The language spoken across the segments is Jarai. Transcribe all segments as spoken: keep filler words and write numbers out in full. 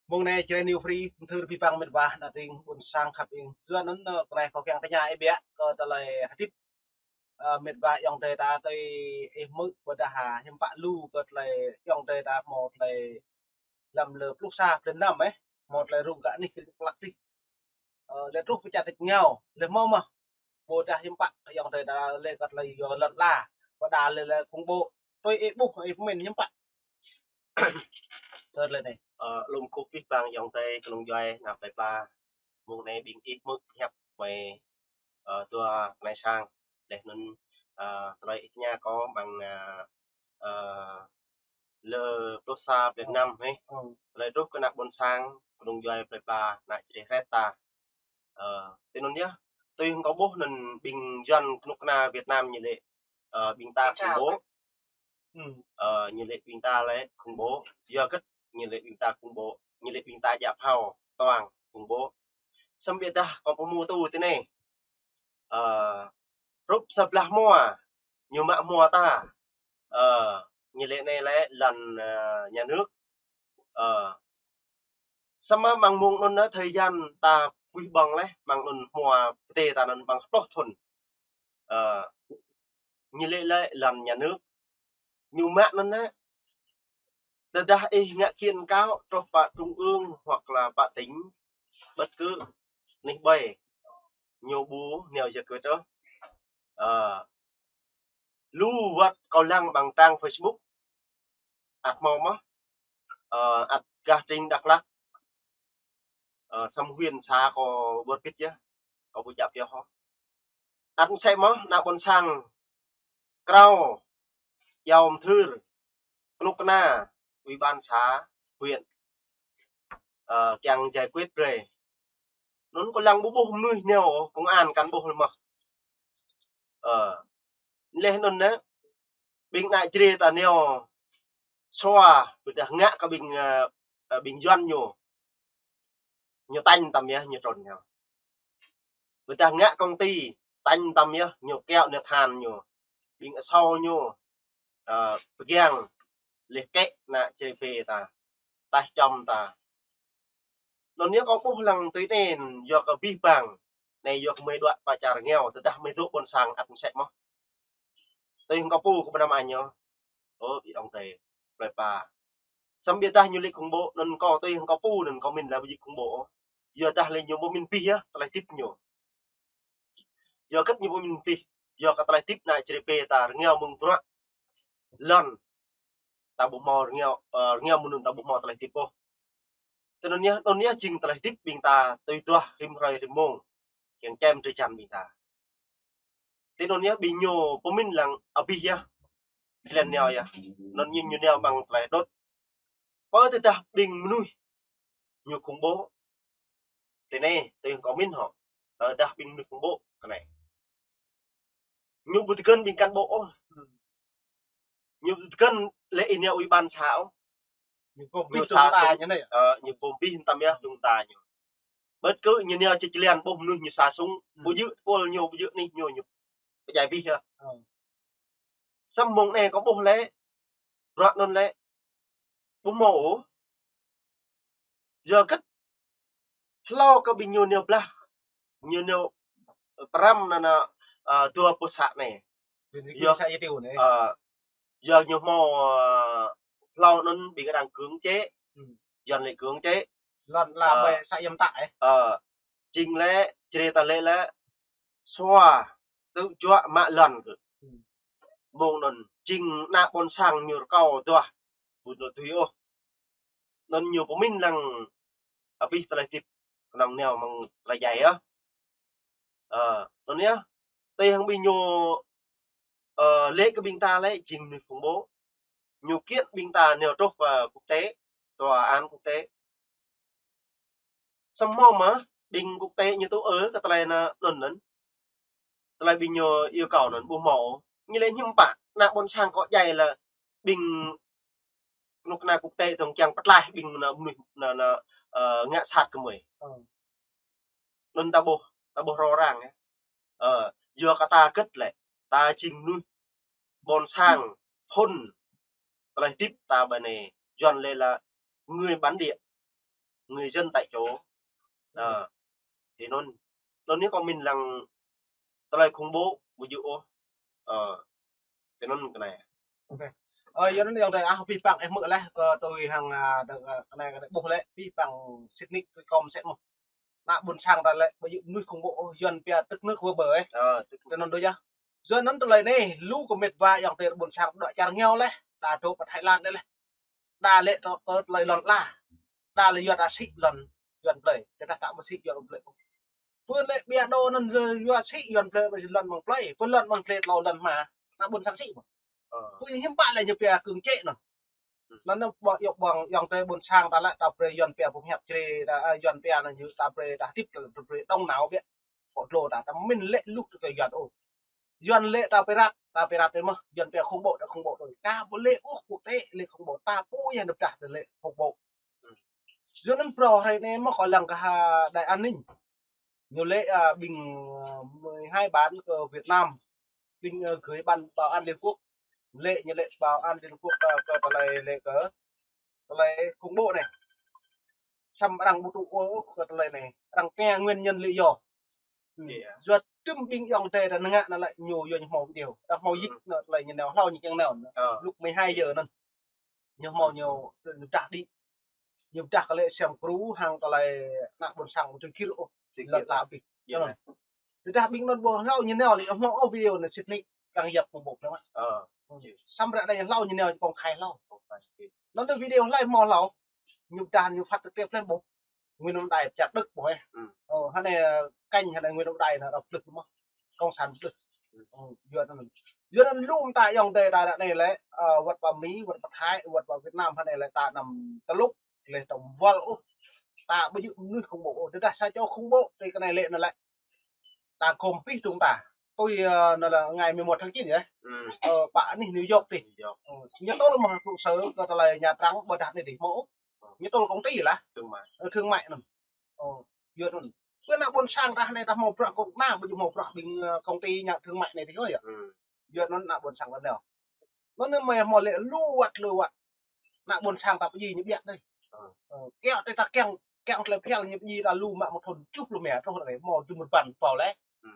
Mông anai Jrai New Free, mthưr abih bang mĕt wa ană tring ƀôn sang khăp ing. Yua anŭn, ơ, kơ anai kâo kiăng tơña ih biă kơ tơlơi hơdip, ơ, mĕt wa ayŏng adơi ta tui ih hmư̆ ƀôdah hiư̆m pă lu kơ tơlơi ayŏng adơi ta hmâo tơlơi lăm lơ pluh sa blan năm, ơ, hmâo tơlơi rŭng răng anih kơnuk kơna adih. Ơ, lĕ truh pơ čar tač rơngiao, lĕ hmâo mơ̆ ƀôdah hiư̆m pă kơ ayŏng adơi ta lĕ kơ tơlơi yua lŏn ala, ƀôdah lĕ lĕ khủng bố. Tui ih ƀuh, ih pơmĭn hiư̆m pă. Tơl lĕ anai. Ơ, lŏm kơkuh abih bang ayŏng adơi kơnung djuai ană plơi pla. Mông anai ƀing ih hmư̆ hiăp mơi, ơ, dua bơnai sang. Leh anŭn, ơ, tơlơi ih tơña kâo ƀing, ơ, ơ, lơ pluh sa blan năm, hĕ. Ơ. Tơlơi truh kơ ană ƀôn sang, kơnung djuai plơi pla, ană Jrai hret ta. Ơ, tui anŭn yơh, tui hăng kâo ƀuh anŭn ƀing Yuan kơnuk kơna Việt Nam ñu lĕ, ơ, ƀing ta khủng bố. Ơ, ñu lĕ ƀing ta lĕ khủng bố. Yua hơget ñu lĕ ƀing ta khủng bố, ñu lĕ ƀing ta djă phao, tuang, khủng bố. Samơ̆ ƀiădah kâo pơhmu tui anai. Ơ, hrup sa blah hmua, ñu mă hmua ta. Ơ, ñu lĕ anai lĕ lŏn, ơ, nhà nước. Ơ, samơ̆ mơ̆ng mông anŭn, ơ, thời gian ta puih ƀơ̆ng leh, mơ̆ng anŭn hmua pơdai ta anŭn ƀơ̆ng pluh thŭn. Ơ, ñu lĕ lĕ lŏn nhà nước. Ñu mă anŭn, ơ, tơdah ih ngă kiện cáo truh pơ trung ương hoặc là pơ tỉnh, bất cứ anih ƀơi, ñu ƀu nao giải quyết ôh. Ơ, lu wơ̆t kâo lăng ƀơi trang Facebook, ăt hmâo mơ̆n, ơ, ăt gah tring Dak Lak, ơ, samơ̆ huyện xã kâo ƀu hơbĭt yơh, kâo ƀu djă̱ pioh ôh. Ăt mơsĕ mơ̆n ană ƀôn sang krao, iâu mthưr, kơnuk kơna, ủy ban xã, huyện, ơ, kiăng giải quyết brơi. Anŭn kâo lăng ƀu ƀuh mơnuih nao, công an kăn ƀuh lơi mơ̆n. Ơ, leh anŭn anai, ƀing ană Jrai ta nao sua, ƀôdah ngă kơ ƀing, ơ, ơ, ƀing Yuan ñu. Ñu tañ tăm yơh, ñu trŭn ñu. Ƀôdah ngă công ty, tañ tăm yơh, ñu kiaŏ ñu than ñu. Ƀing asâo ñu, ơ, pơgiăng, leh kĕ ană Jrai pơ ta, taih čăm ta. Anŭn yơh kâo ƀuh lăng tui anai, yua kơ abih bang, anai yua kơ mơi đuaĭ pơ čar rơngiao, tơdah mơi dŏ ƀôn sang ăt mơsĕ mơ̆n. Tui hăng kâo pô kơ ƀơi anăm año. Ơ, ƀing ayŏng adơi plơi pla. Samơ̆ ƀiădah ñu lĕ khủng bố, anŭn kâo tui hăng kâo pô, anŭn kâo pơmĭn lĕ ƀu djơ̆ khủng bố. Yua dah lĕ ñu ƀu pơmĭn abih yơh tơlơi hơdip ñu. Yua hơget ñu ƀu pơmĭn abih? Yua kơ tơlơi hơdip ană Jrai pơ ta rơngiao mơ̆ng bruă lŏn. Ta ƀu hmâo rơngiao, ơ, rơngiao mơ̆ng anŭn ta ƀu hmâo tơlơi hơdip ôh. Tui anŭn yơh, anŭn yơh jing tơlơi hơdip ƀing ta tui duah rĭm hrơi rĭm mông. Kiăng čem drơi jăn ƀing ta. Tui anŭn yơh ƀing ñu pơmĭn lăng abih yơh. Jơlan nao yơh. Anŭn ñu, ñu nao mơ̆ng tơlơi đôč. Pơ tơdah ƀing mơnuih ñu khủng bố. Tui anai, tui hăng kâo pơmĭn hŏ. Tơdah ƀing mơnuih khủng bố kơ anai. Ñu ƀu tơgŭn ƀing cán bộ ôh. Ñu ƀu tơgŭn lĕ ih nao ủy ban xã ôh. Ñu gum abih sa sung, ơ, ñu gum abih tăm yơh dŭng ta ñu. Bất cứ ñu nao či jơlan ƀuh mơnuih ñu sa sung, ƀu djơ̆ tơpul ñu, ƀu djơ̆ anih ñu, ñu pơdjai abih yơh. Samơ̆ mông anai kâo ƀuh lĕ, bruă anŭn lĕ, ƀu hmâo ôh. Yua hơget? Hlâo kơ ƀing ñu nao blah, ñu nao pơrăm anŭn, anŭn, ơ, dua pô să anai. Yua, ơ, yua ñu hmâo, ơ, hlâo anŭn ƀing arăng cưỡng chế, Yuan lĕ cưỡng chế. Lŏn ala ƀơi să Yăm Tăk, ơ. Ơ, jing lĕ, Jrai ta lĕ lĕ, sua, tŭ juă mă lŏn kơ. Mông anŭn, jing ană ƀôn sang ñu rơkâo duah, ƀu nao tui ôh. Anŭn ñu pơmĭn lăng abih tơlơi hơdip kơnơ̆ng nao mơ̆ng tơlơi djai yơh. Ơ, anŭn yơh, tui hăng ƀing ñu, ơ, lĕ kơ ƀing ta lĕ jing mơnuih khủng bố. Ñu kiện ƀing ta nao truh pơ quốc tế, tòa án quốc tế. Samơ̆ mơ̆ ƀing quốc tế ñu tŭ ư kơ tơlơi anŭn anŭn. Tơlơi ƀing ñu yêu cầu anŭn ƀu hmâo. Ñu lĕ hiư̆m pă, ană ƀôn sang kâo djai lĕ ƀing kơnuk kơna quốc tế tong kiăng pơtlaih ƀing anŭn mơnuih anŭn, anŭn, ơ, ngă sat kơ mơi. Anŭn ta ƀuh, ta ƀuh rŏ răng yơh. Ơ, yua kơ ta hơget lĕ, ta jing mơnuih ƀôn sang, phŭn, tơlơi hơdip ta ƀơi anai, Yuan lĕ là người bản địa. người dân tại chỗ. Ờ, thì anŭn, anŭn yơh kâo mĭn lăng tơlơi khủng bố ƀu djơ̆ ôh. Ờ, tui anŭn kơ anai. Ok. Ơ, yua anŭn ayŏng adơi ah, abih bang ih hmư̆ laih kơ tui hăng, a, đơ-, a, kơ anai, kơ anai ƀuh lĕ, abih bang sĭt nik tui kâo mơsĕ mơ̆n. Ană ƀôn sang ta lĕ, ƀu djơ̆ mơnuih khủng bố ôh, Yuan pia tức nước vỡ bờ ih. Ờ, tức nước. Tui anŭn đôč yơh. Yua anŭn tơlơi anai, lu kơ met wa ayŏng adơi ƀôn sang đuaĭ čar rơngiao laih, đa dŏ pơ Thái Lan anai laih. Đa lĕ tơ, tơ tơlơi lŏn ala. Đa lĕ yua ta sĭ lŏn Yuan plơi, tơdah ta ƀu sĭ Yuan plơi. Pơ lĕ ƀiă đô anŭn yua sĭ Yuan plơi, ƀu sĭ lŏn mơ̆ng plơi, pơ lŏn mơ̆ng plơi tlâo lŏn hmua, ană ƀôn sang sĭ mơ̆n. Pơ hiư̆m pă lĕ ñu pia kưng čĕ anŭn. Anŭn anŭn ƀu djơ̆ ƀơ̆ng ayŏng adơi ƀôn sang ta lĕ ta brơi Yuan pia pơhiăp čre, ta, a, Yuan pia anŭn ñu ta brơi ta hơdip, ta brơi đông đảo biă. Kơ dlô ta, ta mĭn lĕ luh tơ kơ Yuan ôh. Yuan lĕ ta pơrăt, ta pơrăt tơ mơ̆n, Yuan pia khủng bố, ta khủng bố tui. Ka ƀu lĕ ôh quốc tế lĕ khủng bố, ta pô yơh nơ̆ pơdah tơ lĕ khủng bố. Yua anŭn phrâo hrơi anai mơ̆n kâo lăng kơ ha Đại An Ninh. Ñu lĕ, a, ƀing, a, mười hai ban kơ Việt Nam. Ƀing, a, gửi ban bảo an Liên Quốc. Lĕ ñu lĕ bảo an Liên Quốc kơ, kơ tơlơi lĕ kơ tơlơi khủng bố anai. Samơ̆ arăng ƀu tŭ ôh kơ tơlơi anai. Arăng tơña nguyên nhân lý do. Ư. Iya. Yua tơm ƀing ayŏng adơi ta ngă anŭn lĕ ñu yua ñu hmâo video. Ta hmâo yik anŭn tơlơi ñu nao hlâo ñu kiăng nao. Ờ. Lúc mười hai giờ anŭn. Ñu hmâo ñu, ñu pơdah đĭ. Ñu pơdah kơ lĕ sem kru hăng tơlơi ană ƀôn sang ƀu tui gir ôh. Tui gir. Lŏn ala abih. Iya. Anŭn. Tơdah ƀing anŭn ƀu hlâo ñu nao lĕ hmâo ôh video anŭn sĭt nik arăng yap khủng bố anŭn. Ờ. Ư. Samơ̆ ră anai hlâo ñu nao công khai hlâo. Công khai. Anŭn tơ video hlơi hmâo hlâo. Ñu pơdah ñu phát trực tiếp lĕ ƀuh. Nguyễn Văn Đài pơčah đơ̆k ƀuh ih. Ư. Ơ, hơnai, ơ, kênh hơnai Nguyễn Văn Đài anŭn đŏk plư mơ̆n. Cộng sản plư. Ư. Ơ, yua anŭn. Yua anŭn lu mơta ayŏng adơi ta ră anai lĕ, ơ, wơ̆t pơ Mi, wơ̆t pơ Thái, wơ̆t pơ Việt Nam hơnai lĕ ta anăm tơlŭk, lĕ tơm wăl ôh. Ta ƀu djơ̆ mơnuih khủng bố ôh. Tơdah sa čô khủng bố, tui kơ anai lĕ anŭn lĕ. Ta gom abih dơ̆ng ta. Tui, ơ, anŭn lĕ ngày mười một tháng chín yơh. Ư. Ơ, pơ anih New York tih. New York. Ơ, ñu tơl mơ̆ng trụ sở kơ tơlơi Nha Trang ƀôdah anai tih hmâo. Ñu tơl công ty lah. Thương mại. Ơ, thương mại anŭn. Ơ, yua anŭn. Pơ ană ƀôn sang ta anai ta hmâo bruă kơ ană, ƀu djơ̆ hmâo bruă ƀing, ơ, công ty nhà thương mại anai tih ôh yơh. Ư. Yua anŭn ană ƀôn sang ta nao. Anŭn anai mơi hmâo lĕ lu wơ̆t lu wơ̆t. Ană ƀôn sang ta pơdjai ñu biă dih. Ơ. Ơ, kiăng tơ ta kiăng, kiăng tơlơi phial ñu pơdjai ta lu mă một thôn tơjuh pluh rơma truh anai hmâo dŭm rơbăn pô lĕ. Ư.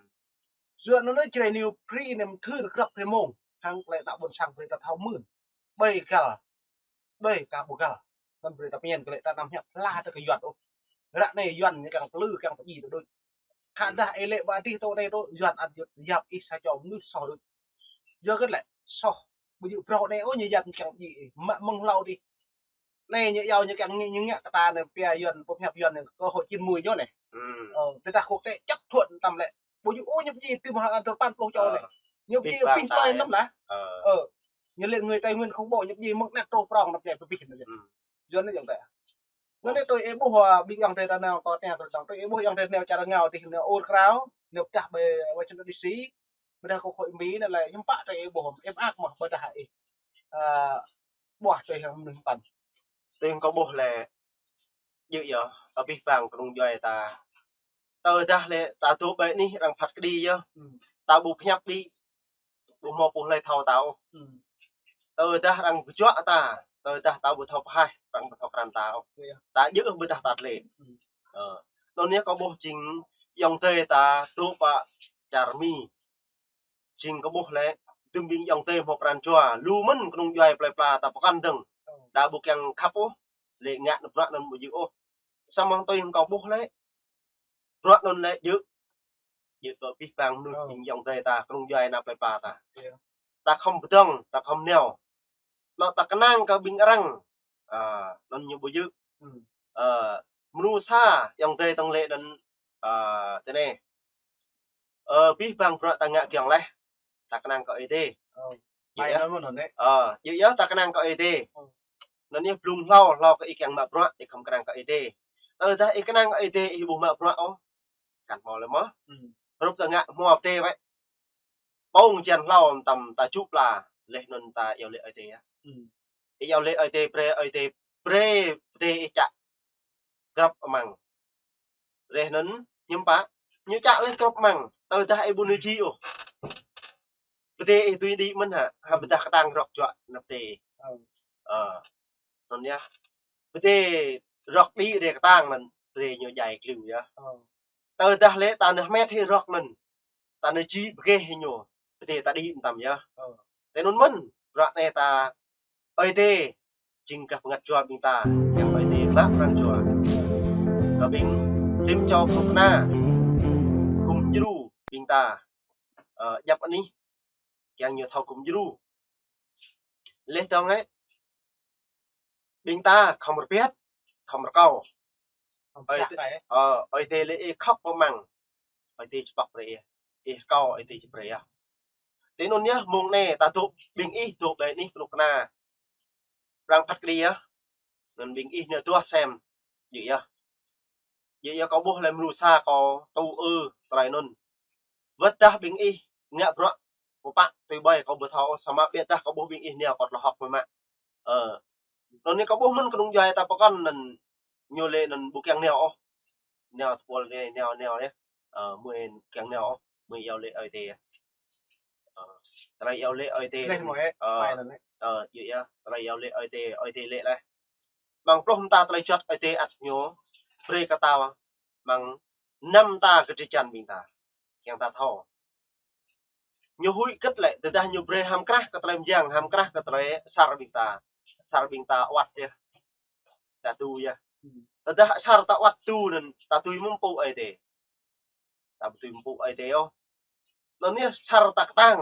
Yua anŭn anai Jrai News Free anai mơthưr grăp hrơi mông. Hăng tơlơi ană ƀôn sang brơi ta thâo mơ̆n. Ƀơi găl. Ƀơi ka ƀu găl. Anŭn brơi ta pơñen kơ lĕ ta anăm hiăp hla tơ kơ Yuan ôh. Ră anai Yuan ñu kiăng plư kiăng pơdjai tơ đôč. Khă dah ih lĕ ƀă dih tơ anai tơ Yuan ăt yap ih sa čô mơnuih soh đôč. Yua kơ lĕ soh. Ƀu djơ̆ phrâo anai ôh ñu yap ñu kiăng pơdjai ih. Mă mơ̆ng hlâo dih. Anai ñu iâu ñu kiăng ñu ngă kơ ta anai pia Yuan, pơhiăp Yuan anai cơ hội chín mươi ñu anai. Ư. Ơ, tơdah quốc tế chấp thuận tăm lĕ. Ƀu djơ̆ ôh ñu pơdjai tơm hă tơl păn pluh čô anai. Ơ. Ñu pơdjai abih bang ta pin plơi anŭn lah. Ơ. Ơ. Ñu lĕ người Tây Nguyên khủng bố ñu pơdjai mơ̆ng anăp truh prong anăp djai pơbih anŭn. Ư. Yua anŭn ayŏng adơi. Anŭn anai tui ih ƀuh, a, ƀing ayŏng adơi ta nao kơ anai tui tui ih ƀuh ayŏng adơi nao čar rơngiao tih nao ur krao, nao pơdah ƀơi Washington D C. Ƀôdah kơ khối Mi anŭn lĕ hiư̆m pă tui ih ƀuh, ih mơak mơ̆ ƀôdah ih. A, ƀuh tui hăng mơnuih păn. Tui kâo ƀuh lĕ djơ̆ yơh, abih bang kơnung djuai ta. Tơdah lĕ ta dŏ ƀơi anih arăng phat kơđi yơh. Ư. Ta ƀu pơhiăp đĭ. Ƀu hmâo pô hlơi thâo ta ôh. Ư. Tơdah arăng pơjuă ta, tơdah ta ƀu thâo pơhaih, arăng ƀu thâo krăn ta ôh. Iya. Ta djơ̆ ƀôdah ta tlĕ. Ư. Ơ. Anŭn yơh kâo ƀuh jing ayŏng adơi ta dŏ pơ čar Mi. Jing kâo ƀuh lĕ, dŭm ƀing ayŏng adơi hmâo pran jua, lu mơ̆n kơnung djuai plơi pla ta pơkŏn dơ̆ng. Ơ. Đa ƀu kiăng khăp ôh, lĕ ngă anŭn bruă anŭn ƀu djơ̆ ôh. Samơ̆ tui hăng kâo ƀuh lĕ, bruă anŭn lĕ djơ̆. Djơ̆ kơ abih bang mơnuih, ơ, jing ayŏng adơi ta, kơnung djuai ană plơi pla ta. Iya. Ta khŏm pơdơ̆ng, ta khŏm nao. Anŭn ta kơnang kơ ƀing arăng. A, anŭn ñu ƀu djơ̆. Ư. Ơ, mơnuih sa, ayŏng adơi tơ̆ng lĕ anŭn, a, tui anai. Ơ, abih bang bruă ta ngă kiăng laih. Ta kơnang kơ Ơi Adai. Ơ. Djơ̆ yơh. Ơ, djơ̆ yơh ta kơnang kơ Ơi Adai. Ơ. Anŭn yơh blung hlâo, hlâo kơ ih kiăng mă bruă, ih khŏm kơnang kơ Ơi Adai. Tơdah ih kơnang kơ Ơi Adai, ih ƀu mă bruă ôh. Kăn hmâo lĕ mơ̆n. Ư. Hrup ta ngă hmua pơdai wơ̆t. Ƀơ̆ng jăn hlâo tăm ta čŭ pla, laih anŭn ta iâu lĕ Ơi Adai yơh. Ư. Ih iâu lĕ Ơi Adai brơi, Ơi Adai brơi pơdai ih čă. Grăp amăng. Laih anŭn hiư̆m pă, ñu čă laih grăp amăng. Tơdah ih ƀu nao ji ôh. Pơdai ih dưi đĭ mơ̆n hă, hă pơdah kơtang rơ̆k juă nao pơdai. Ơ. Ơ. Anŭn yơh. Pơdai rơ̆k đĭ rai kơtang anŭn, pơdai ñu djai kliu yơh. Ơ. Tơdah lĕ ta nao hmet hĭ rơ̆k anŭn, ta nao či pơgêh hĭ ñu, pơdai ta đĭ mơtam yơh. Ơ. Tui anŭn mơ̆n, ră anai ta Ơi Adai jing gah bơngăt jua ƀing ta, kiăng Ơi Adai mă pran jua kơ ƀing rĭm čô kơnuk kơna, gum djru ƀing ta, ơ, djăp anih, kiăng ñu thâo gum djru. Laih dơ̆ng lĕ, ƀing ta khŏm rơbat, khŏm rơkâo. Ơi Adai, ơ, Ơi Adai lĕ ih khŏk pơmăng, Ơi Adai či pŏk brơi ih, ih rơkâo Ơi Adai či brơi ih. Tui anŭn yơh, mông anai ta dŏ ƀing ih dŏ ƀơi anih kơnuk kơna. Arăng phat kơđi yơh. Anŭn ƀing ih nao duah sem. Djơ̆ yơh. Djơ̆ yơh kâo ƀuh lĕ mơnuih sa kâo tŭ ư tơlơi anŭn. Wơ̆t dah ƀing ih ngă bruă pơpă tui ƀơi kâo ƀu thâo ôh, samơ̆ biă dah kâo ƀuh ƀing ih nao kơ tơlơi hơ̆k mơ̆ mă. Ơ. Anŭn anai kâo ƀuh mơ̆n kơnung djuai ta pơkŏn anŭn ñu lĕ anŭn ƀu kiăng nao ôh. Nao tơpul anai, nao, nao yơh. Ơ, mơi kiăng nao ôh, mơi iâu laĭ Ơi Adai. Ơ, tơlơi iâu laĭ Ơi Adai. Laih anŭn mơi, ơ, ơ, djơ̆ yơh, tơlơi iâu laĭ Ơi Adai, Ơi Adai laĭ laih. Mơ̆ng pluh mơta tơlơi juăt Ơi Adai ăt ñu brơi kơ ta, mơ̆ng năm mơta kơ drơi jan ƀing ta. Kiăng ta thâo. Ñu huĭ kơ̆t lĕ, tơdah ñu brơi hăm krah kơ tơlơi mơyang, hăm krah kơ tơlơi asar ƀing ta. Asar ƀing ta wăt yơh. Ta tŭ yơh. Tơdah asar ta wăt tŭ anŭn, ta tui mơ̆ pơpŭ Ơi Adai. Ta ƀu tui mơ̆ pơpŭ Ơi Adai ôh. Anŭn yơh asar ta kơtang.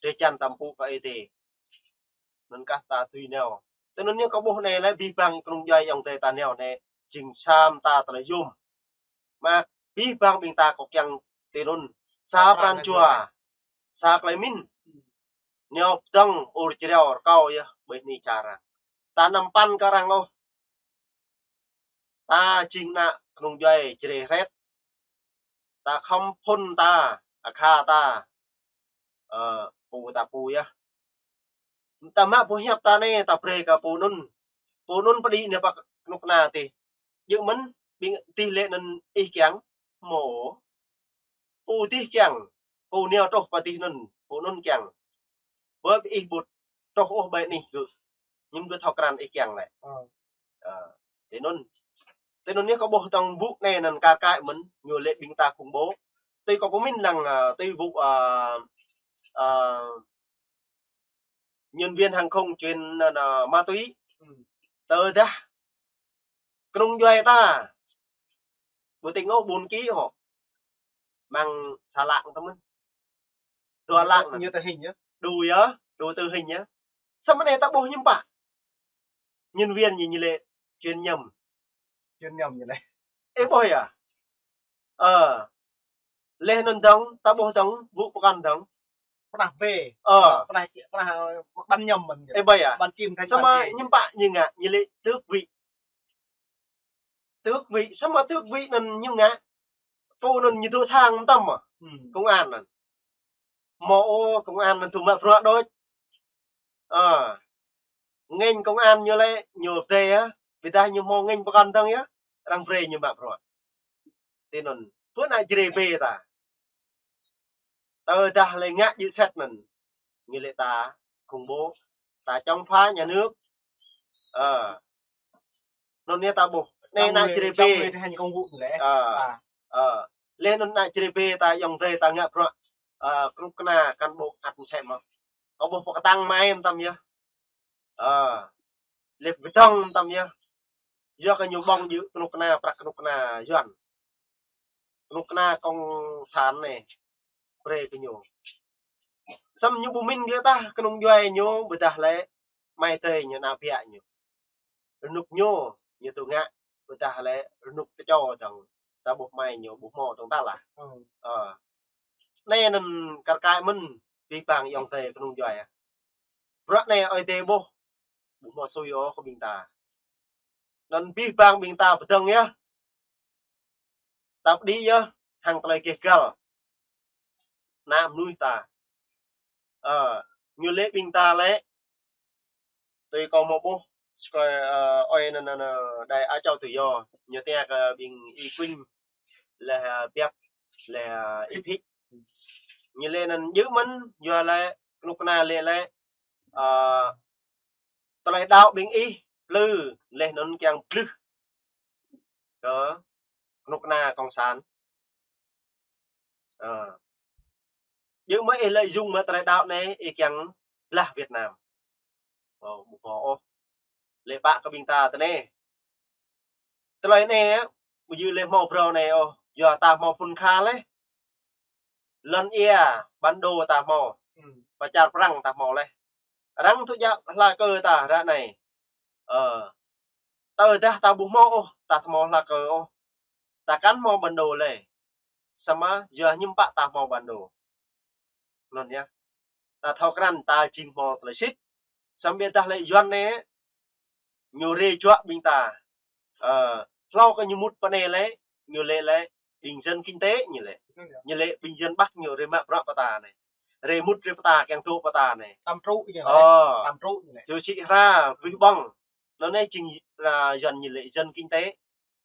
Drơi jan ta mơ̆ pơpŭ kơ Ơi Adai. Anŭn kah ta tui nao. Tui anŭn yơh kâo ƀuh anai lĕ abih bang kơnung djuai ayŏng adơi ta nao anai. Jing sa mơta tơlơi yôm. Mă abih bang ƀing ta kâo kiăng tui anŭn. Sa pran jua. Sa tơlơi mĭn. Nao pơdơ̆ng ur jrao rơkâo yơh ƀơi anai čar. Ta anăm păn kơ arăng ôh. Ta jing ană kơnung djuai Jrai hret. Ta khŏm phŭn ta, akha ta. Ơ, pô ta pô yơh. Ta mă boh hiăp ta anai ta brơi kơ pô anŭn. Pô anŭn pơđĭ nao pơ kơnuk kơna tih. Djơ̆ mơ̆n, ƀing tih lĕ anŭn ih kiăng. Mơ̆. Pô tih kiăng. Pô nao truh pơ tih anŭn. Pô anŭn kiăng. Ƀơi ih ƀu truh ôh ƀơi anih gơ̆. Ñu gơ̆ thâo krăn ih kiăng lĕ. Ơ. Ơ. Tui anŭn. Tui anŭn yơh kâo ƀuh tơ̆ng ƀŭk anai anŭn kar kaĭ mơ̆n. Ñu lĕ ƀing ta khủng bố. Tui kâo pơmĭn lăng, ơ, tui ƀŭk, ơ, ơ, nhân viên hàng không chuyển, ơ, ma túy. Tơdah kơnung djuai ta. Ƀu tĭng ôh ƀun ki hŏ. Mơ̆ng sa lăng tơ mơ̆n. Dua lăng. Ñu tơ hing yơh. Đu yơh, đu tơ hing yơh. Samơ̆ anai ta ƀuh ñu pă. Nhân viên ñu, ñu lĕ chuyển nhầm. Chuyển nhầm ñu lĕ. Ê ƀuh yơh. Ơ. Laih anŭn dơ̆ng, ta ƀuh dơ̆ng, ƀŭk pơkŏn dơ̆ng. Pơnah bê. Ơ. Pơnah či-, pơnah, ơ, băn nhầm mơ̆n. Ê ƀuh yơh. Băn čim kanh. Samơ̆ băn bê. Ñu pă ñu ngă, ñu lĕ tước vị. Tước vị, samơ̆ tước vị anŭn ñu ngă. Pô anŭn ñu dŏ sang mơtam mơ̆. Hmm. Công an anŭn. Mơ̆ ôh, công an anŭn tŭ mă bruă đôč. Ơ. Ngành công an ñu lĕ, ñu pơdai yơh. Ƀiă dah ñu hmâo ngành pơkŏn dơ̆ng yơh. Arăng brơi ñu mă bruă. Tui anŭn. Pơ ană Jrai bê ta. Tơdah lĕ ngă djơ̆ sĕt anŭn. Ñu lĕ ta khủng bố. Ta chống phá nhà nước. Ơ. Anŭn yơh ta ƀuh. Anai ană Jrai bê. Chống người thi hành công vụ lĕ. Ơ. Ơ. Laih anŭn ană Jrai bê ta ayŏng adơi ta ngă bruă. Ơ, kơnuk kơna cán bộ ăt mơsĕ mơ̆n. Kâo ƀuh pơkơtang mai mơtam yơh. Ơ. Lĕ pơkơtang mơtam yơh. Yua kơ ñu ƀơ̆ng djơ̆ kơnuk kơna, prăk kơnuk kơna Yuan. Kơnuk kơna cộng sản anai. Brơi kơ ñu. Samơ̆ ñu ƀu mĭn kơ tah kơnung djuai ñu ƀôdah lĕ amai adơi ñu ană biă ñu. Rơnŭk ñu, ñu tŭ ngă ƀôdah lĕ rơnŭk tơčô dơ̆ng. Ta ƀuh amai ñu ƀu hmâo dơ̆ng ta lah. Ơ. Anai anŭn kar kaĭ mơ̆n abih bang ayŏng adơi kơnung djuai ah. Bruă anai Ơi Adai ƀuh. Ƀu hmâo sui ôh kơ ƀing ta. Anŭn abih bang ƀing ta pơdơ̆ng yơh. Ta pơđĭ yơh hăng tơlơi gêh găl. Ană mơnuih ta. Ơ, ñu lĕ ƀing ta lĕ. Tui kâo hmâo ƀuh, sơkơi, ơ, ơi anŭn, anŭn, anŭn, đài Á Châu Tự Do. Ñu tơña kơ ƀing Y Quynh. Laih, ơ, Biăp, laih, ơ, Y Phích. Ñu lĕ anŭn djơ̆ mơ̆n, yua lĕ, kơnuk kơna lĕ lĕ, ơ, tơlơi đaŏ ƀing ih, plư, laih anŭn kiăng plư, kơ kơnuk kơna cộng sản. Ơ. Yua mơ̆ ih lợi dụng mơ̆ tơlơi đaŏ anai, ih kiăng blah Việt Nam. Ơ, ƀu hmâo ôh. Lĕ pă kơ ƀing ta tơ anai. Tơlơi anai, ƀu djơ̆ lĕ hmâo phrâo anai ôh. Yua ta hmâo phun kha laih. Lŏn ia, bản đồ ta hmâo. Hmm. Pơ čar Prăng ta hmâo laih. Arăng tŭ djă hla kơ ta ră anai. Ơ. Tơdah ta ƀu hmâo ôh, ta hmâo hla kơ ôh. Ta kăn hmâo bản đồ lĕ. Samơ̆ yua hiư̆m pă ta hmâo bản đồ. Anŭn yơh. Ta thâo krăn ta jing hmâo tơlơi sĭt. Samơ̆ ƀiădah lĕ Yuan anai, ñu rai juă ƀing ta. Ơ, hlâo kơ ñu mŭt pơ anai lĕ, ñu lĕ lĕ, ƀing dân kinh tế ñu lĕ. Ñu lĕ ƀing dân Bắc ñu rai mă bruă pơ ta anai. Rai mŭt rai pơ ta kiăng dŏ pơ ta anai. Tam tru ñu lĕ. Ơ. Tam tru ñu lĕ. Ñu sĭ hra, buih ƀơ̆ng. Anŭn anai jing, a, Yuan ñu lĕ dân kinh tế.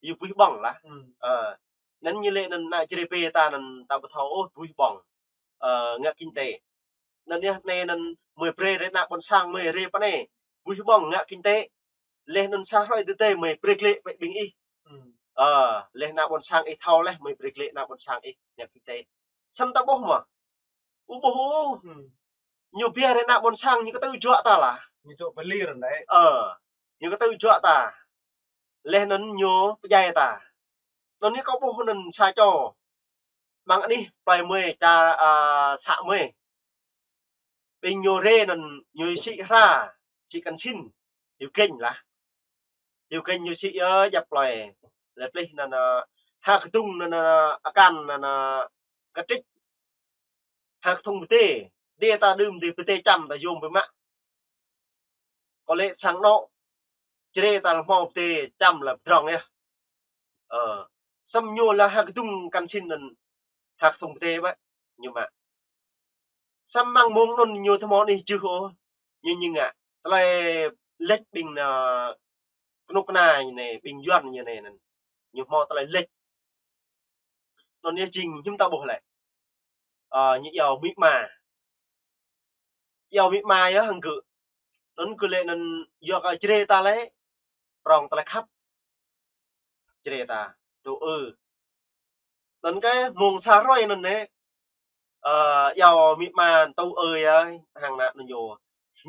Ñu buih ƀơ̆ng lah. Hmm. Ơ. Anŭn ñu lĕ anŭn ană Jrai pơ ta anŭn ta ƀu thâo ôh buih ƀơ̆ng. Ơ, ngă kinh tế. Anŭn yơh anai anŭn mơi brơi rai ană ƀôn sang mơi rai pơ anai. Buih ƀơ̆ng ngă kinh tế. Laih anŭn sa hrơi tơdơi mơi brơi glaĭ pơ ƀing ih. Hmm. Ơ, laih ană ƀôn sang ih thâo laih mơi brơi glaĭ ană ƀôn sang ih ngă kinh tế. Samơ̆ ta ƀuh mơ̆. Ƀu ƀuh ôh. Hmm. Ñu ƀiă rai ană ƀôn sang ñu kơtư̆ juă ta lah. Ñu juă pơ lir anai. Ơ, ñu kơtư̆ juă ta. Laih anŭn ñu pơdjai ta. Anŭn anai kâo ƀuh anŭn sa čô. Mơ̆ng anih plơi mơi čar, a, să mơi. Ƀing ñu rai anŭn ñu sĭ hra, sĭ kăn sin. Hiu kĕnh lah. Hiu kĕnh ñu sĭ yơh djăp plơi. Lĕ plih anŭn, a, ha kơdŭng anŭn, a, akan anŭn, a, kơtrĭč. Ha kơdŭng pơdê. Dê ta đưm dê pơdê čăm ta yôm pơmă. Kơ lĕ sang anŏ, Jrai ta lĕ hmâo pơdê čăm lĕ pơdrŏng yơh. Ơ, samơ̆ ñu lĕ ha kơdŭng kăn sin anŭn ha kơdŭng pơdê ƀă, ñu mă. Samơ̆ mơ̆ng mông anŭn ñu ƀu hmâo anih jưh ôh, ñu ñu ngă. Tơlơi lĕč ƀing anŭn, kơnuk kơna ñu anai, ƀing Yuan ñu anai anŭn. Ñu hmâo tơlơi lĕč. Anŭn yơh jing hiư̆m ta ƀuh lĕ. Ơ, ñu iâu amĭ ama. Iâu amĭ ama yơh hăng gơ̆. Anŭn gơ̆ lĕ anŭn yua kơ Jrai ta lĕ prŏng tơlơi khăp. Jrai ta, tŭ ư. Anŭn kơ mông sa hrơi anŭn anai, ơ, iâu amĭ ama tŭ ư yơh, hăng ană anŭn ñu.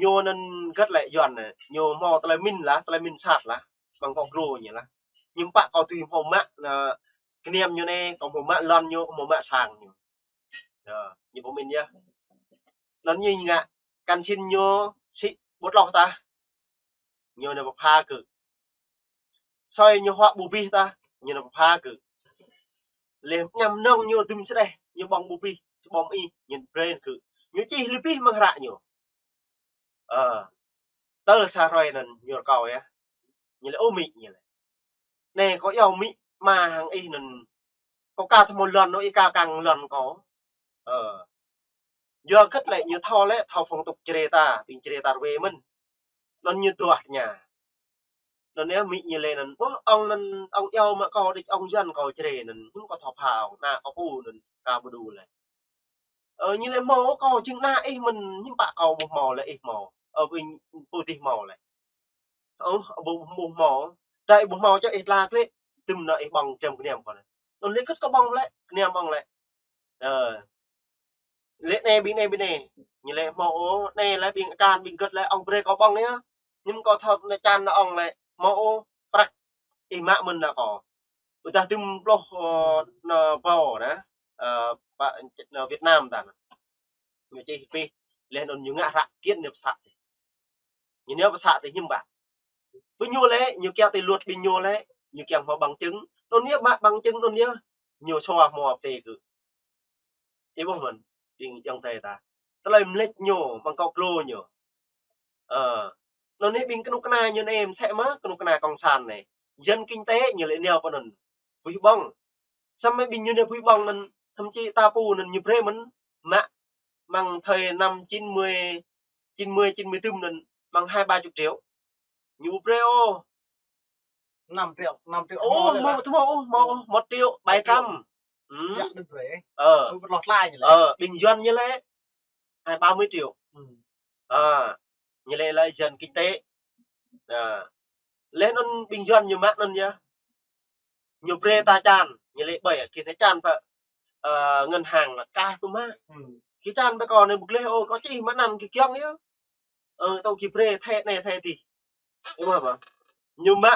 Ñu anŭn gơ̆t lĕ Yuan anai. Ñu hmâo tơlơi pơmĭn lah, tơlơi pơmĭn sat lah. Mơ̆ng kâo glô ñu lah. Hiư̆m pă kâo tui hmâo mă, anŭn, kơniam ñu anai, kâo hmâo mă lŏn ñu, hmâo mă sang ñu. Ơ, ñu pơmĭn yơh. Anŭn ñu ngă, kăn sin ñu sĭ ƀu tloh tah. Ñu anai pơpha gơ̆. Soi ñu huă ƀu abih tah, ñu anai pơpha gơ̆. Lĕ ñăm nŏng ñu dŭm sơđeh, ñu ƀơ̆ng ƀu abih, sơƀom ih, ñu brơi gơ̆. Ñu čih lĕ abih mơ̆ng hră ñu. Ơ, tơl sa hrơi anŭn ñu rơkâo yơh. Ñu lĕ ơ amĭ ñu lĕ. Anai kâo iâu amĭ ama hăng ih anŭn. Kâo aka tơhmâo lŏn ôh, ih aka kăng lŏn kâo. Ơ. Yua hơget lĕ ñu thâo lĕ, thâo phong tục Jrai ta, ƀing Jrai ta ruai mơ̆n. Anŭn ñu duah tơña. Anŭn yơh amĭ ñu lĕ anŭn, ƀuh ŏng anŭn, ŏng iâu mă kâo đĭ ŏng Yuan kâo Jrai anŭn, hiư̆m kâo thâo pha ŏng, ană kâo pô anŭn, aka ƀu đu lĕ. Ơ, ñu lĕ hmâo, kâo jing ană ih mơ̆n, hiư̆m pă kâo ƀu hmâo lĕ ih hmâo. Ơ, ƀing pô dih hmâo lĕ. Ơ, ƀu, ƀu hmâo. Tơdah ih ƀu hmâo čă ih tla klĕ, tŭm anŭn ih ƀơ̆ng tơm kơniam kâo anai. Anŭn lĕ hơget kâo ƀơ̆ng lĕ, kơniam ƀơ̆ng lĕ. Ơ. Lĕ anai ƀing anai ƀing anai. Ñu lĕ hmâo ôh, anai lĕ ƀing akan ƀing gơ̆t lĕ ŏng brơi kâo ƀơ̆ng yơh. Hiư̆m kâo thâo anai čan anŭn ŏng lĕ. Hmâo ôh, prăk ih mă mơ̆n ană kâo. Ƀôdah tŭm pluh, ơ, anŭn ƀâo anai, ơ, pă, anŭn Việt Nam ta anŭn. Ñu čih abih, laih anŭn ñu ngă hră kiăng ñu pơsă tih. Ñu anai pơsă tih hiư̆m pă. Ƀing ñu lĕ, ñu kiăng tui luật ƀing ñu lĕ, ñu kiăng hmâo bằng chứng. Anŭn yơh mă bằng chứng anŭn yơh, ñu sua hmâo pơtê gơ̆. Ih ƀuh mơ̆n, ƀing ayŏng adơi ta. Tơlơi mơlĕč ñu, mơ̆ng kâo glô ñu. Ơ. Anŭn anai ƀing kơnuk kơna ñu anai mơsĕ mơ̆, kơnuk kơna cộng sản anai. Dân kinh tế ñu lĕ nao pơ anŭn. Buih ƀơ̆ng. Samơ̆ ƀing ñu anai buih ƀơ̆ng anŭn, thậm chí ta pô anŭn ñu brơi mơ̆n, mă, mơ̆ng thời năm chín mươi, chín mươi, chín mươi tŭm anŭn, mơ̆ng hai ba chục triệu. Ñu brơi ôh. Năm triệu, năm triệu. Ôh, hmâo lĕ hmâo, lah. Hmâo, hmâo, hmâo một triệu bảy trăm. Một triệu. Ư. Yă, đơ̆ng brơi. Ơ. Ơ, ƀu tloh tla ñu lĕ. Ơ, ƀing Yuan ñu lĕ hai ba mươi triệu. Ư. Ơ, ñu lĕ lĕ dân kinh tế. Ơ. Laih anŭn ƀing Yuan ñu mă anŭn yơh. Ñu brơi ta čan, ñu lĕ ƀai, kih ne čan pơ, ơ, ngân hàng là cài pơ mă. Kih čan pơ kâo ne ƀu gleh ôh, kâo čih mă anăn kih kiăng yơh. Ơ, tơl kih brơi thẻ ne thẻ dih. Ơ, mă, mă. Ñu mă,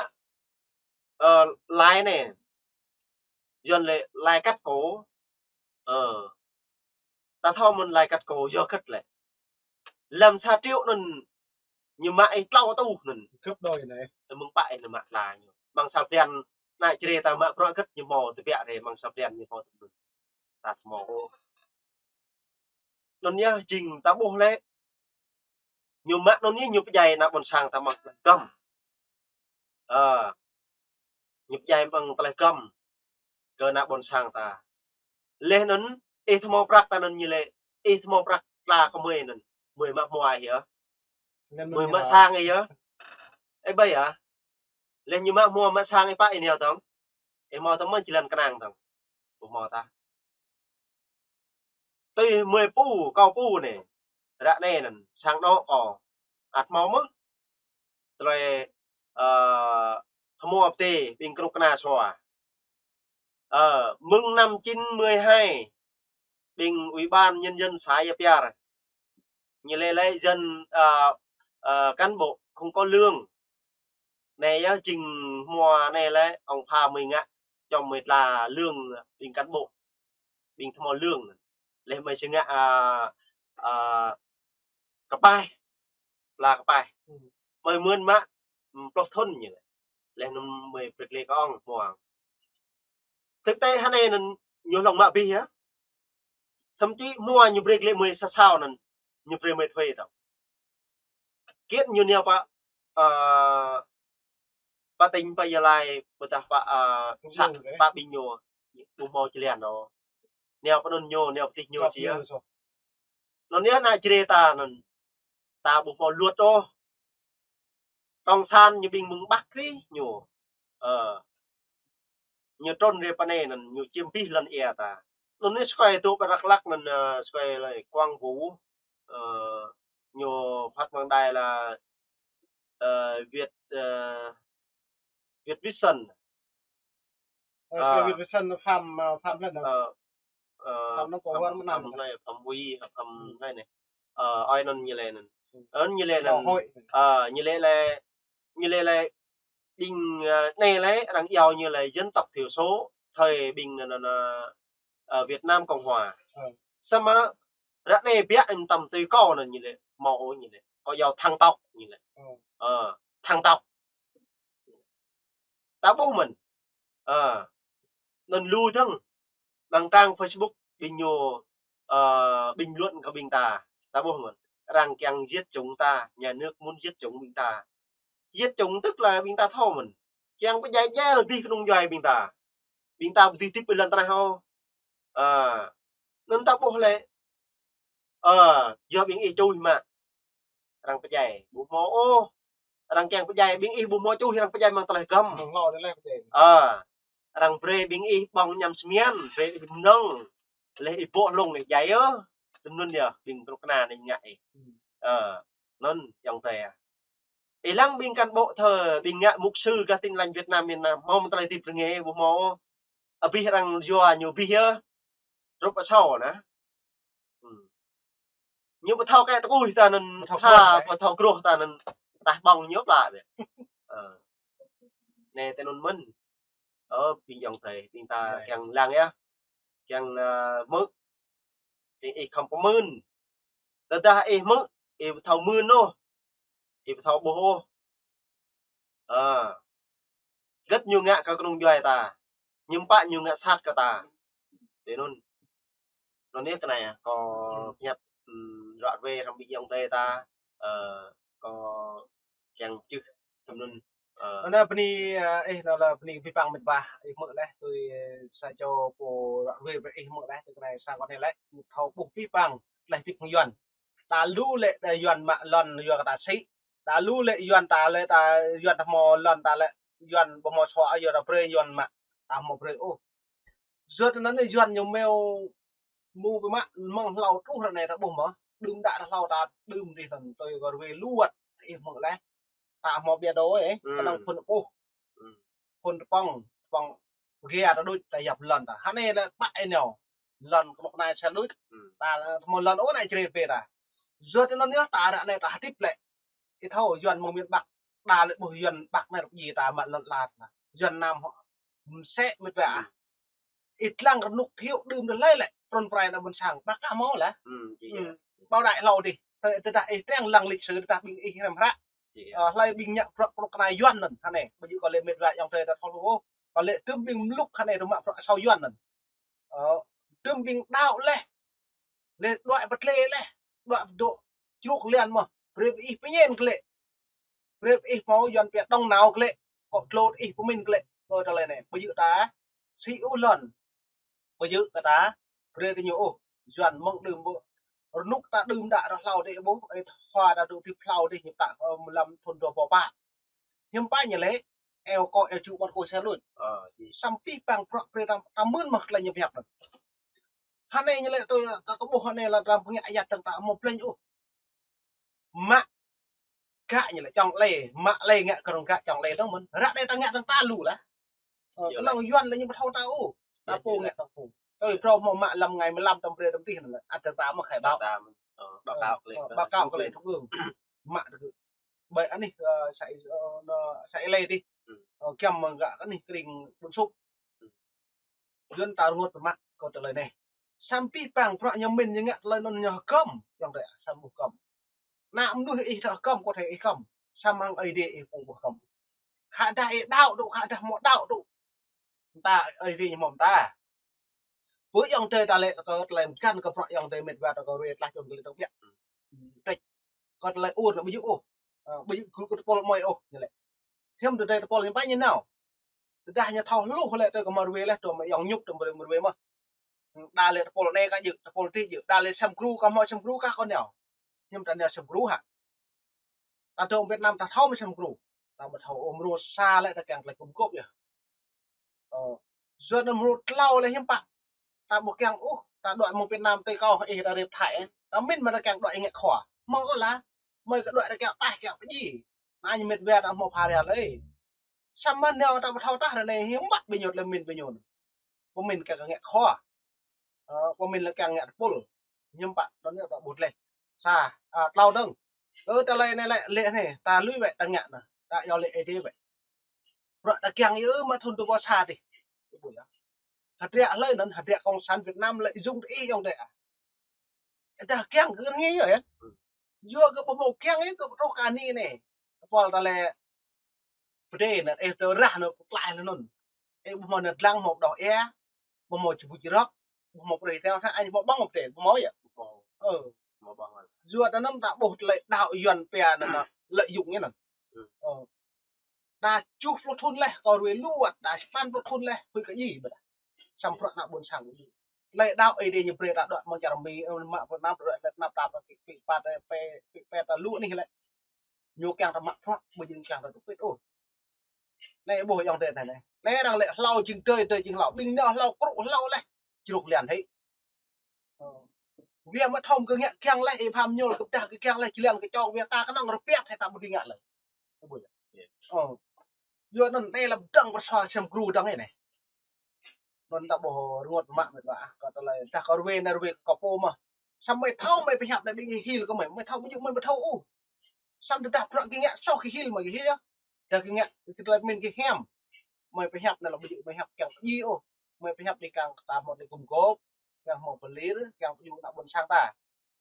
ơ, lai ne. Yuan lĕ lai cắt cổ. Ơ. Ta thâo mơ̆n lai cắt cổ yua hơget lĕ. Lăm sa triệu anŭn ñu mă ih tlâo rơtuh anŭn. Gấp đôi anai. Mơ̆ng pă ih ñu mă tla ñu. Mơ̆ng sa blan anai Jrai ta mă bruă hơget ñu hmâo tơbiă rai mơ̆ng sa blan ñu hmâo tơbiă. Ta hmâo ôh. Anŭn yơh jing ta ƀuh lĕ. Ñu mă anŭn yơh ñu pơdjai ană ƀôn sang ta mơ̆ng tơlơi hơgŏm. Ơ. Ñu pơdjai mơ̆ng tơlơi hơgŏm kơ ană ƀôn sang ta. Laih anŭn, ih hmâo prăk ta anŭn ñu lĕ, ih hmâo prăk tla kơ mơi anŭn. Mơi mă hmua ih yơh. Mơi mă sang ih yơh. Ih ƀai yơh. Laih ñu mă hmua mă sang ih pă ih nao dơ̆ng. Ih hmâo tơmơ̆ jơlan kơnang dơ̆ng. Ƀu hmâo tah. Tui mơi pô, kâo pô ne. Ră anai anŭn, sang anŏ kâo. Ăt hmâo mơ̆. Tơlơi, ơ, hmua pơtê, ƀing kơnuk kơna sua. Ơ, mơ̆ng năm chín mươi hai, ƀing ủy ban nhân dân xã Ia Piar. Ñu lĕ lĕ dân, ơ, ơ, cán bộ không có lương. Anai yơh jing hmua anai lĕ, ŏng pha mơi ngă, čom mơi tla lương, ƀing cán bộ. Ƀing tơhmâo lương. Laih mơi či ngă, ơ, ơ, kơpaih. Pla kơpaih. Mơi mưn mă, pluh thŭn ñu lĕ. Laih anŭn mơi brơi glĕ kơ ŏng hmua. Thực tế hơnai anŭn ñu hlŏng mă abih yơh. Thậm chí hmua ñu brơi glĕ mơi sa sao anŭn. Ñu brơi mơi thuê tơ̆ng. Kiăng ñu nao pơ, ơ, pơ tỉnh, pơ Gia Lai, ƀôdah pơ, ơ, xã, pơ ƀing ñu, ƀu hmâo jơlan ôh. Nao pơ anŭn ñu, nao pơ tih ñu sĭ yơh. Anŭn yơh ană Jrai ta anŭn. Ta ƀu hmâo luật ôh. Cộng sản ñu ƀing mơ̆ng Bắc krih ñu. Ơ. Ñu trŭn rai pơ anai anŭn, ñu čiêm abih lŏn ia ta. Anŭn anai sơkai tŭ pơ Dak Lak anŭn, ơ, sơkai lĕ Quang Vũ. Ơ, ñu phát bằng đài là, ơ, Việt, ơ, Việt Vision. Ơ, sơkai Việt Vision Phạm, ơ, Phạm Lân. Ơ, ơ, Phạm Nông Cộng Phạm, Hòa Phạm Nam. Phạm Lân, Phạm Uy, Phạm Lân anai. Ơ, ơi anŭn ñu lĕ anŭn. Anŭn ñu lĕ anŭn. Ơ, ñu lĕ lĕ, ñu lĕ lĕ ƀing, ơ, anai lĕ arăng iâu ñu lĕ dân tộc thiểu số, thời ƀing anŭn, anŭn, ơ, Việt Nam Cộng Hòa. Samơ̆ ră anai biă ih mơtam tui kâo anŭn ñu lĕ, hmâo ôh ñu lĕ. Kâo iâu thằng tộc ñu lĕ. Ơ, thằng tộc. Ta ƀuh mơ̆n. Ơ. Anŭn lu dơ̆ng. Mơ̆ng trang Facebook ƀing ñu, ơ, bình luận kơ ƀing ta. Ta ƀuh mơ̆n. Arăng kiăng giết chúng ta, nhà nước muốn giết chúng ƀing ta. Giết chúng tức là ƀing ta thâo mơ̆n. Kiăng pơdjai djel abih kơnung djuai ƀing ta. Ƀing ta ƀu dưi hơdip ƀơi lŏn tơnah ôh. Ơ. Anŭn ta ƀuh lĕ. Ơ, yua ƀing ih čuh mă. Arăng pơdjai, ƀu hmâo ôh. Arăng kiăng pơdjai, ƀing ih ƀu hmâo čuh, arăng pơdjai mơ̆ng tơlơi hơgŏm. Mơ̆ng hlâo anai lĕ pơdjai. Ơ, arăng brơi ƀing ih ƀơ̆ng añăm sơmian, brơi ih mơnơ̆ng. Laih ih ƀô̆ hlŏng ih djai yơh. Tui anŭn yơh, ƀing kơnuk kơna anai ngă ih. Ơ, anŭn ayŏng adơi ah. Ih lăng ƀing cán bộ thơ, ƀing ngă mục sư gah Tin Lành Việt Nam miền Nam, hmâo mơ̆ tơlơi hơdip rơngiă ƀu hmâo. Abih arăng yua ñu abih yơh. Rup asâo anai. Ñu ƀu thâo kĕ tơkuih ta anŭn, ƀu thâo tha, ƀu thâo gruh ta anŭn, tah ƀơ̆ng ñu pla ƀĕ. Ơ. Anai tui anŭn mơ̆n. Ơ, ƀing ayŏng adơi, ƀing ta kiăng lăng yơh. Kiăng, ơ, hmư̆. Ƀing ih khŏm pơmưn. Tơdah ih hmư̆, ih ƀu thâo mưn ôh. Ih ƀu thâo ƀuh ôh. Ơ. Hơget ñu ngă kơ kơnung djuai ta. Hiư̆m pă ñu ngă sat kơ ta. Tui anŭn. Anŭn yơh kơ anai ah, kâo pơhiăp, ưm, ră ruai hrŏm ƀing ayŏng adơi ta, ơ, kâo kiăng čih tui anŭn, ơ. Anai bơni, ơ, ih anŭn lĕ bơni abih bang mĕt wa, ih hmư̆ laih, tui sa čô pô ră ruai brơi ih hmư̆ laih, tui kơ anai sang kâo anai lĕ, thâo ƀuh abih bang, tơlơi hơdip mơ̆ng Yuan. Ta lu lĕ đa Yuan mă lŏn yua kơ ta sĭ. Ta lu lĕ Yuan ta lĕ ta, Yuan ta hmâo lŏn ta lĕ, Yuan ƀu hmâo sua yua ta brơi Yuan mă, ta hmâo brơi ôh. Yua anŭn anai Yuan ñu meo mu ƀu mă mơ̆ng hlâo truh ră anai ta ƀuh mơ̆. Đưm đă hlâo ta đưm dih tơ̆ng tui kơ ruai luăt ih hmư̆ laih. Ta hmâo ƀiă đôč ih, kơnơ̆ng phŭn ƀuh. Phŭn tơpŏng, tơpŏng Pơgê ta đôč ta yap lŏn ta. Hơnai lĕ pă ih nao. Lŏn kơnuk kơna sa đôč. Ta mơ̆ lŏn ôh anai črê pê ta. Yua tơ anŭn yơh ta ră anai ta hơdip lĕ. Ih thâo Yuan mơ̆ng miền Bắc. Đa lĕ ƀuh Yuan Bắc anai rơp ji ta mă lŏn la ta. Yuan Nam hŏ. Msĕ mĕt wa. Ih lăng rơnŭk thiu đưm tơlơi lĕ. Prŏn prai ană ƀôn sang. Ƀă ka hmâo lah. Ƀu đaŏ hlâo dih. Tơ, tơdah ih tơ̆ng lăng lịch sử tơdah ƀing ih hrăm hră. Ơ, hlơi ƀing ngă prăk prăk kơna Yuan anŭn. Hơnai, ƀu djơ̆ kơ lĕ mĕt wa ayŏng adơi ta thâo lu ôh. Kơ lĕ tơm ƀing mlŭk hơnai tơm mă prăk asâo Yuan anŭn. Ơ, tơm ƀing đaŏ leh. Leh đuaĭ pơtlĕ leh. Đuaĭ pơdŏ čruk lian mơ̆. Brơi ƀing ih pơñen kơ lĕ. Brơi ƀing ih hmâo Yuan pia đŏng nao kơ lĕ. Kŏ tlot ih pơmĭn kơ lĕ. Kơ tơlơi anai. Ƀu djơ̆ ta. Sĭ ôh lŏn. Ƀu djơ̆ kơ ta brơi tơ ñu ôh. Yuan mơ̆ng đưm ƀu. Rơnŭk ta đưm đă rơhlâo dih ƀuh, ơ, hua ta dŏ tip hlâo dih ñu ta, ơ, mlam thun dua rơbâo pă. Hiư̆m pă ñu lĕ, eo kơ eo ču ƀơ̆t kơ sa đôč. Samơ̆ păng prăk brơi ta, ta mưn mơ̆ tơlơi ñu pơhiăp anŭn. Hơnai ñu lĕ tui, ta kơ ƀuh hơnai lĕ ta pơngă ayăt tơ̆ng ta hmâo plĕnh ôh. Mă gă ñu lĕ čŏng lĕ, mă lĕ ngă kơ rŏng gă čŏng lĕ tơ̆ng mơ̆n. Ră anai ta ngă tơ̆ng ta lu lah. Ơ, kơnơ̆ng Yuan lĕ ñu ƀu thâo ta ôh. Ta pô ngă tơ̆ng pô. Tui prŏ hmâo mă lăm ngai mlam tơ̆ng brơi tơ̆ng tih anŭn lĕ. Ăt tơ̆ng ta mơ̆ khai báo. Báo cáo kơ lĕ trung ương. Mă tơ̆ng. Ƀơi anih, ơ, sa, ơ, anŭn, sa lĕ dih. Ơ, kiăng mơ̆ng gă anih kring ƀun sŭk. Yuan ta rơngot pơmă kơ tơlơi anai. Samơ̆ păng prăk ñu mĭn ñu ngă tơlơi anŭn ñu hơgŏm. Ayŏng adơi, samơ̆ ƀu hơgŏm. Ană mơnuih ih thâo hơgŏm, kơ thâo ih hơgŏm. Samơ̆ hăng Ơi Adai ih ƀu ƀu hơgŏm. Khă dah ih đaŏ tŭ, khă dah hmâo đaŏ tŭ. Mơta Ơi Adai ñu hmâo mơta. Pơ ayŏng adơi ta lĕ kơ tơlơi mơgăn kơ prăk ayŏng adơi mĕt wa ta kơ rue tlah čŏng kơ lĕ tơ̆ng biă. Tĕč. Kơ tơlơi ur lĕ ƀu djơ̆ ôh. Ơ, ƀu djơ̆ gru kơ tơpul mơi ôh, ñu lĕ. Hiư̆m tơdơi tơpul ñu ƀai ñu nao. Tơdah ñu thâo hluh lĕ tơ kơ mơ̆ rue leh, tơ mơ̆ ayŏng ñŭk tơ mơ̆ rue mơ̆. Đa lĕ tơpul anai ka djơ̆, tơpul tih djơ̆, đa lĕ sem gru ka hmâo sem gru ka kơ nao. Hiư̆m ta nao sem gru hă. Ta dŏ Việt Nam ta thâo mơ̆ sem gru. Ta ƀu thâo ôh mrô sa lĕ ta kiăng tơlơi gum gôp yơh. Ơ. Yua anŭn mrô tlâo lĕ hiư̆m pă. Ta ƀu kiăng ôh, ta đuaĭ mơ̆ng Việt Nam tui kâo ih ta rip Thái. Ta mĭn mơ̆ ta kiăng đuaĭ ngă khua. Mơ̆ ôh lah. Mơi kơ đuaĭ ta kiăng taih kiăng pơdjai. Anai ñu mĕt wa ta hmâo pha ria lơi. Samơ̆ nao ta ƀu thâo tah ră anai hiư̆m pă ƀing ñu tơlơi mĭn ƀing ñu. Pơmĭn kiăng ngă khua. Ơ, pơmĭn lĕ kiăng ngă tơpul. Hiư̆m pă, anŭn ñu ta ƀuh leh. Sa, ơ, tlâo dơ̆ng. Ơ, tơlơi anai lĕ, lĕ anai, ta lui wĕ ta ngă anŭn. Ta yua lĕ Ơi Adai wĕ. Prăk ta kiăng yơh mă thun dua rơbâo sa dih. Hơdră hlơi anŭn, hơdră cộng sản Việt Nam lợi dụng tơ ih ayŏng adơi ah. Dah kiăng kơ ngă yơh. Yua kơ ƀu hmâo kiăng yơh kơ ƀu truh kơ anai anai. Tơpul ta lĕ pơdai anŭn, ơ, tơ rah anŭn, pơklaih anŭn. Ơ, ƀu hmâo anŭn dlăng hmâo đôč ia. Ƀu hmâo čơbŭč rơ̆k. Ƀu hmâo pơdai teo tha, anai hmâo ƀơ̆ng pơdai, ƀu hmâo yơh. Ơ. Yua anŭn ta ƀuh tơlơi đaŏ Yuan pia anŭn, anŭn lợi dụng ñu anŭn. Ơ. Đa tơjuh pluh thun leh, kơ rue lu wơ̆t, đa sapăn pluh thun leh, huĭ kơ djai ƀơdah. Samơ̆ prăk ană ƀôn sang. Lĕ đaŏ Ơi Adai ñu brơi ta đuaĭ mơ̆ng čar Mi, ơ, mă Việt Nam đuaĭ lĕ tơnap tap, pĭ, pĭ, păt, pê, pĭ, pet ta lu anih lĕ. Ñu kiăng ta mă prăk, ƀu djơ̆ kiăng ta tŭ pĭt ôh. Anai ƀuh ayŏng adơi anai. Anai arăng lĕ hlâo jing adơi, adơi jing hlâo. Ƀing nao hlâo krŭ hlâo leh. Čruk lian hĭ. Ơ. Wia mă thâo kơ ngă kiăng leh, ih pham ñul kơ pơdah kơ kiăng leh, jơlan kơ čong wia ta kơnơ̆ng rơpiăt hĭ ta ƀu dưi ngă leh. Ơ. Yua anŭn anai lăm dơ̆ng pơsua sem gru dơ̆ng anai. Anŭn ta ƀuh rơngot mă mĕt wa, kơ tơlơi, dah kơ rue anai rue kơ pô mơ̆. Samơ̆ mơi thâo mơi pơhiăp anai ƀing gih hil kơ mơi, mơi thâo ƀu djơ̆ mơi ƀu thâo ôh. Samơ̆ tơdah prăk gih ngă soh gih hil mơi gih hil yơh. Dah gih ngă kơ tơlơi pơmĭn gih hiam. Mơi pơhiăp anai lăm ƀu djơ̆ mơi hiăp kiăng kơ djai ôh. Mơi pơhiăp anai kiăng kơ ta hmâo tơlơi gum gôp, kiăng hmâo pơlir, kiăng pơdjai ană ƀôn sang ta.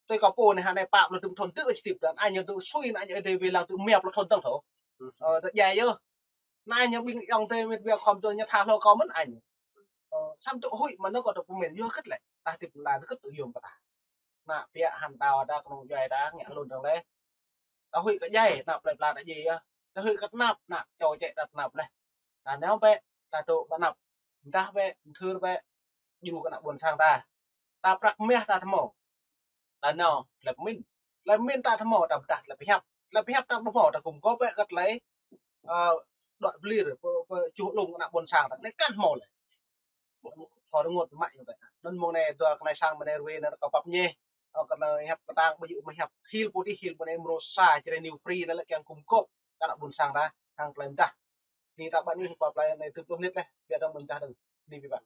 Tui kâo pô anai hă anai pă pluh dŭm thun tơ ih čih tơpul, anai ñu tŭ sui anai ñu Ơi Adai wai lăng tŭ rơma pluh thun dơ̆ng thâo. Ơ, ta djai yơh. Anai ñu ƀing ayŏng adơi mĕt wa khŏm tui ñu tha hlâo kâo mơ̆n anai ñu. Ơ, samơ̆ tŭ huĭ mơ̆n kâo tŭ pơmĭn yua hơget lĕ. Tah tip lan hơget tŭ yôm pơtah. Ană pia hăn tao ta kơnung djuai ta ngă lun dơ̆ng leh. Ta huĭ kơ djai, ană plei pla ta djai yơh. Ta huĭ kơ tơnap, ană čô čĕ ta tơnap leh. Ta nao bĕ, ta dŏ pơ anăp. Mơdah bĕ, mơthưr bĕ. Djru kơ ană ƀôn sang ta. Ta prăk mah ta tơhmâo. Ta nao, tơlơi pơmĭn. Tơlơi pơmĭn ta tơhmâo, ta pơdah, tơlơi pơhiăp. Tơlơi pơhiăp ta ƀu hmâo, ta gum gôp bĕ kơ tơlơi, ơ, đuaĭ pơlir, pơ, pơčuh lông kơ ană ƀôn sang ta. Anai kăn hmâo leh. Thâo rơngot mă ayŏng adơi. Anŭn mơ̆ng anai dua kơnai sang mơ̆ng anai rue anŭn kâo pap ñeh. Ơ, kơnơ̆ng hiăp kơtang ƀu djơ̆ mơi hiăp hil pô dih hil pô anai mrô sa čơrê New Free anai lĕ kiăng gum gôp kơ ană ƀôn sang ta hăng tơlơi mơdah. Anai ta ƀă anai pap lai anai tơpluh mơnit leh, biă dơ̆ng mơdah dơ̆ng. đi ƀiă.